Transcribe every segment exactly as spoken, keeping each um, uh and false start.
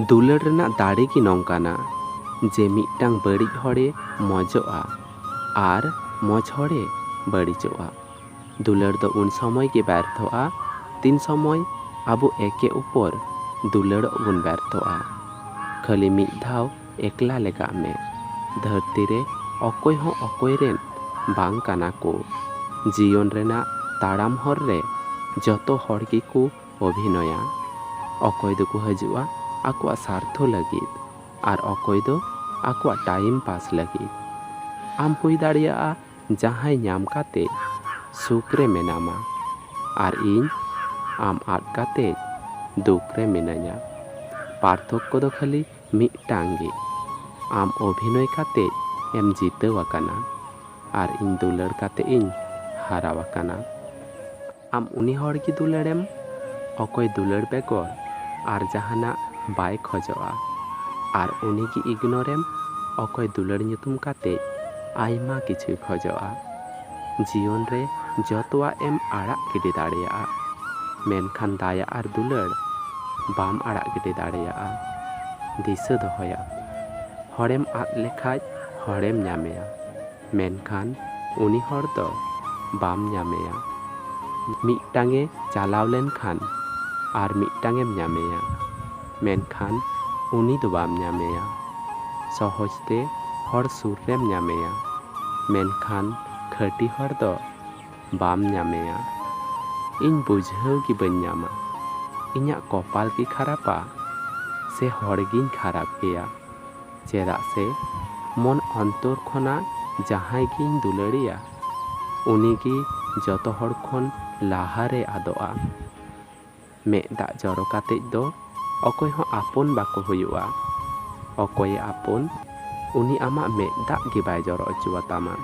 ᱫᱩᱞᱟᱹᱲ ᱨᱮᱱᱟᱜ ᱫᱟᱲᱮ ᱜᱮ ᱱᱚᱝᱠᱟᱱᱟ ᱡᱮ ᱢᱤᱫᱴᱟᱝ ᱵᱟᱹᱲᱤᱡ ᱦᱚᱲᱮ ᱢᱚᱡᱚᱜᱼᱟ ᱟᱨ ᱢᱚᱡᱽ ᱦᱚᱲᱮ ᱵᱟᱹᱲᱤᱡᱚᱜᱼᱟ᱾ ᱫᱩᱞᱟᱹᱲ ᱫᱚ ᱩᱱ ᱥᱚᱢᱚᱭ ᱜᱮ ᱵᱮᱨᱛᱷᱚᱜᱼᱟ, ᱛᱤᱱ ᱥᱚᱢᱚᱭ ᱟᱵᱚ ᱮᱠᱮ ᱩᱯᱚᱨ ᱫᱩᱞᱟᱹᱲᱚᱜ ᱵᱚᱱ ᱵᱮᱨᱛᱷᱚᱜᱼᱟ᱾ ᱠᱷᱟᱹᱞᱤ ᱢᱤᱫ ᱫᱷᱟᱣ ᱮᱠᱞᱟ ᱞᱮᱜᱟᱜ ᱢᱮ᱾ ᱫᱷᱟᱹᱨᱛᱤ ᱨᱮ ᱚᱠᱚᱭ ᱦᱚᱸ ᱚᱠᱚᱭ ᱨᱮᱱ ᱵᱟᱝ ᱠᱟᱱᱟ ᱠᱚ᱾ ᱡᱤᱭᱚᱱ ᱨᱮᱱᱟᱜ ᱛᱟᱲᱟᱢ ᱦᱚᱨ ᱨᱮ ᱡᱚᱛᱚ ᱦᱚᱲ ᱜᱮᱠᱚ ᱚᱵᱷᱤᱱᱚᱭᱟ᱾ ᱚᱠᱚᱭ ᱫᱚᱠᱚ ᱦᱤᱡᱩᱜᱼᱟ ᱟᱠᱚᱣᱟᱜ ᱥᱟᱨᱛᱷᱚ ᱞᱟᱹᱜᱤᱫ, ᱟᱨ ᱚᱠᱚᱭ ᱫᱚ ᱟᱠᱚᱣᱟᱜ ᱴᱟᱭᱤᱢ ᱯᱟᱥ ᱞᱟᱹᱜᱤᱫ᱾ ᱟᱢ ᱦᱩᱭ ᱫᱟᱲᱮᱭᱟᱜᱼᱟ ᱡᱟᱦᱟᱸᱭ ᱧᱟᱢ ᱠᱟᱛᱮ ᱥᱩᱠ ᱨᱮ ᱢᱮᱱᱟᱢᱟ, ᱟᱨ ᱤᱧ ᱟᱢ ᱟᱫ ᱠᱟᱛᱮ ᱫᱩᱠ ᱨᱮ ᱢᱤᱱᱟᱹᱧᱟ᱾ ᱯᱟᱨᱛᱷᱚᱠᱠᱚ ᱫᱚ ᱠᱷᱟᱹᱞᱤ ᱢᱤᱫᱴᱟᱝ ᱜᱮ, ᱟᱢ ᱚᱵᱷᱤᱱᱚᱭ ᱠᱟᱛᱮ ᱮᱢ ᱡᱤᱛᱟᱹᱣ ᱟᱠᱟᱱᱟ, ᱟᱨ ᱤᱧ ᱫᱩᱞᱟᱹᱲ ᱠᱟᱛᱮ ᱤᱧ ᱦᱟᱨᱟᱣ ᱟᱠᱟᱱᱟ᱾ ᱟᱢ ᱩᱱᱤ ᱦᱚᱲ ᱜᱮ ᱫᱩᱞᱟᱹᱲᱮᱢ, ᱚᱠᱚᱭ ᱫᱩᱞᱟᱹᱲ ᱵᱮᱜᱚᱨ ᱟᱨ ᱡᱟᱦᱟᱱᱟᱜ ᱵᱟᱭ ᱠᱷᱚᱡᱚᱜᱼᱟ, ᱟᱨ ᱩᱱᱤ ᱜᱮ ᱤᱜᱱᱳᱨᱮᱢ, ᱚᱠᱚᱭ ᱫᱩᱞᱟᱹᱲ ᱧᱩᱛᱩᱢ ᱠᱟᱛᱮ ᱟᱭᱢᱟ ᱠᱤᱪᱷᱩᱭ ᱠᱷᱚᱡᱚᱜᱼᱟ᱾ ᱡᱤᱭᱚᱱ ᱨᱮ ᱡᱚᱛᱚᱣᱟᱜ ᱮᱢ ᱟᱲᱟᱜ ᱜᱤᱰᱤ ᱫᱟᱲᱮᱭᱟᱜᱼᱟ, ᱢᱮᱱᱠᱷᱟᱱ ᱫᱟᱭᱟ ᱟᱨ ᱫᱩᱞᱟᱹᱲ ᱵᱟᱢ ᱟᱲᱟᱜ ᱜᱤᱰᱤ ᱫᱟᱲᱮᱭᱟᱜᱼᱟ᱾ ᱫᱤᱥᱟᱹ ᱫᱚᱦᱚᱭᱟ, ᱦᱚᱲᱮᱢ ᱟᱫ ᱞᱮᱠᱷᱟᱡ ᱦᱚᱲᱮᱢ ᱧᱟᱢᱮᱭᱟ, ᱢᱮᱱᱠᱷᱟᱱ ᱩᱱᱤ ᱦᱚᱲ ᱫᱚ ᱵᱟᱢ ᱧᱟᱢᱮᱭᱟ᱾ ᱢᱤᱫᱴᱟᱝᱮ ᱪᱟᱞᱟᱣ ᱞᱮᱱᱠᱷᱟᱱ ᱟᱨ ᱢᱤᱫᱴᱟᱝᱮᱢ ᱧᱟᱢᱮᱭᱟ, ᱢᱮᱱᱠᱷᱟᱱ ᱩᱱᱤ ᱫᱚ ᱵᱟᱢ ᱧᱟᱢᱮᱭᱟ᱾ ᱥᱚᱦᱚᱡ ᱛᱮ ᱦᱚᱲ ᱥᱩᱨ ᱨᱮᱢ ᱧᱟᱢᱮᱭᱟ, ᱢᱮᱱᱠᱷᱟᱱ ᱠᱷᱟᱹᱴᱤ ᱦᱚᱲ ᱫᱚ ᱵᱟᱢ ᱧᱟᱢᱮᱭᱟ᱾ ᱤᱧ ᱵᱩᱡᱷᱟᱹᱣ ᱜᱮ ᱵᱟᱹᱧ ᱧᱟᱢᱟ, ᱤᱧᱟᱹᱜ ᱠᱚᱯᱟᱞ ᱜᱮ ᱠᱷᱟᱨᱟᱯᱟ ᱥᱮ ᱦᱚᱲ ᱜᱤᱧ ᱠᱷᱟᱨᱟᱯ ᱜᱮᱭᱟ? ᱪᱮᱫᱟᱜ ᱥᱮ ᱢᱚᱱ ᱚᱱᱛᱚᱨ ᱠᱷᱚᱱᱟᱜ ᱡᱟᱦᱟᱸᱭ ᱜᱤᱧ ᱫᱩᱞᱟᱹᱲᱮᱭᱟ, ᱩᱱᱤ ᱜᱮ ᱡᱚᱛᱚ ᱦᱚᱲ ᱠᱷᱚᱱ ᱞᱟᱦᱟ ᱨᱮ ᱟᱫᱚᱜᱼᱟ᱾ ᱢᱮᱫ ᱫᱟᱜ ᱡᱚᱨᱚ ᱠᱟᱛᱮᱡ ᱫᱚ ᱚᱠᱚᱭ ᱦᱚᱸ ᱟᱯᱚᱱ ᱵᱟᱠᱚ ᱦᱩᱭᱩᱜᱼᱟ᱾ ᱚᱠᱚᱭᱮ ᱟᱯᱚᱱ, ᱩᱱᱤ ᱟᱢᱟᱜ ᱢᱮᱫ ᱫᱟᱜ ᱜᱮ ᱵᱟᱭ ᱡᱚᱨᱚ ᱦᱚᱪᱚᱣᱟᱛᱟᱢᱟ᱾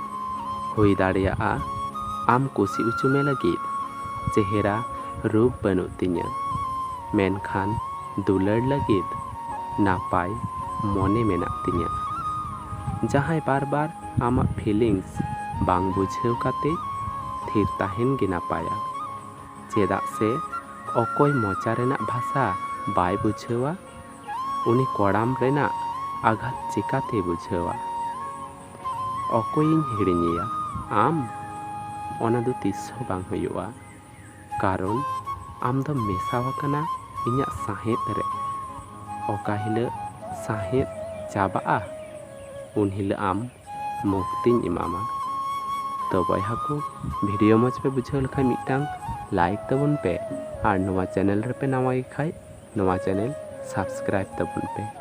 ᱦᱩᱭ ᱫᱟᱲᱮᱭᱟᱜᱼᱟ ᱟᱢ ᱠᱩᱥᱤ ᱦᱚᱪᱚ ᱢᱮ ᱞᱟᱹᱜᱤᱫ ᱪᱮᱦᱨᱟ ᱨᱩᱯ ᱵᱟᱹᱱᱩᱜ ᱛᱤᱧᱟᱹ, ᱢᱮᱱᱠᱷᱟᱱ ᱫᱩᱞᱟᱹᱲ ᱞᱟᱹᱜᱤᱫ ᱱᱟᱯᱟᱭ ᱢᱚᱱᱮ ᱢᱮᱱᱟᱜ ᱛᱤᱧᱟᱹ᱾ ᱡᱟᱦᱟᱸᱭ ᱵᱟᱨ ᱵᱟᱨ ᱟᱢᱟᱜ ᱯᱷᱤᱞᱤᱝᱥ ᱵᱟᱝ ᱵᱩᱡᱷᱟᱹᱣ ᱠᱟᱛᱮ ᱛᱷᱤᱨ ᱛᱟᱦᱮᱱ ᱜᱮ ᱱᱟᱯᱟᱭᱟ᱾ ᱪᱮᱫᱟᱜ ᱥᱮ ᱚᱠᱚᱭ ᱢᱚᱪᱟ ᱨᱮᱱᱟᱜ ᱵᱷᱟᱥᱟ ᱵᱟᱭ ᱵᱩᱡᱷᱟᱹᱣᱟ, ᱩᱱᱤ ᱠᱚᱲᱟᱢ ᱨᱮᱱᱟᱜ ᱟᱜᱷᱟᱛ ᱪᱮᱠᱟᱛᱮᱭ ᱵᱩᱡᱷᱟᱹᱣᱟ? ᱚᱠᱚᱭᱤᱧ ᱦᱤᱲᱤᱧᱮᱭᱟ? ᱟᱢ? ᱚᱱᱟ ᱫᱚ ᱛᱤᱥ ᱦᱚᱸ ᱵᱟᱝ ᱦᱩᱭᱩᱜᱼᱟ, ᱠᱟᱨᱚᱱ ᱟᱢ ᱫᱚᱢ ᱢᱮᱥᱟ ᱟᱠᱟᱱᱟ ᱤᱧᱟᱹᱜ ᱥᱟᱦᱮᱫ ᱨᱮ᱾ ᱚᱠᱟ ᱦᱤᱞᱳᱜ ᱥᱟᱦᱮᱫ ᱪᱟᱵᱟᱜᱼᱟ, ᱩᱱ ᱦᱤᱞᱳᱜ ᱟᱢ ᱢᱩᱠᱛᱤᱧ ᱮᱢᱟᱢᱟ᱾ ᱛᱚ ᱵᱚᱭᱦᱟ ᱠᱚ, ᱵᱷᱤᱰᱤᱭᱳ ᱢᱚᱡᱽ ᱯᱮ ᱵᱩᱡᱷᱟᱹᱣ ᱞᱮᱠᱷᱟᱱ ᱢᱤᱫᱴᱟᱝ ᱞᱟᱭᱤᱠ ᱛᱟᱵᱚᱱ ᱯᱮ, ᱟᱨ ᱱᱚᱣᱟ ᱪᱮᱱᱮᱞ ᱨᱮᱯᱮ ᱱᱟᱣᱟ ᱜᱮ ᱠᱷᱟᱡ ᱱᱚᱣᱟ ᱪᱮᱱᱮᱞ ᱥᱟᱵᱥᱠᱨᱟᱭᱤᱵ ᱛᱟᱵᱚᱱ ᱯᱮ᱾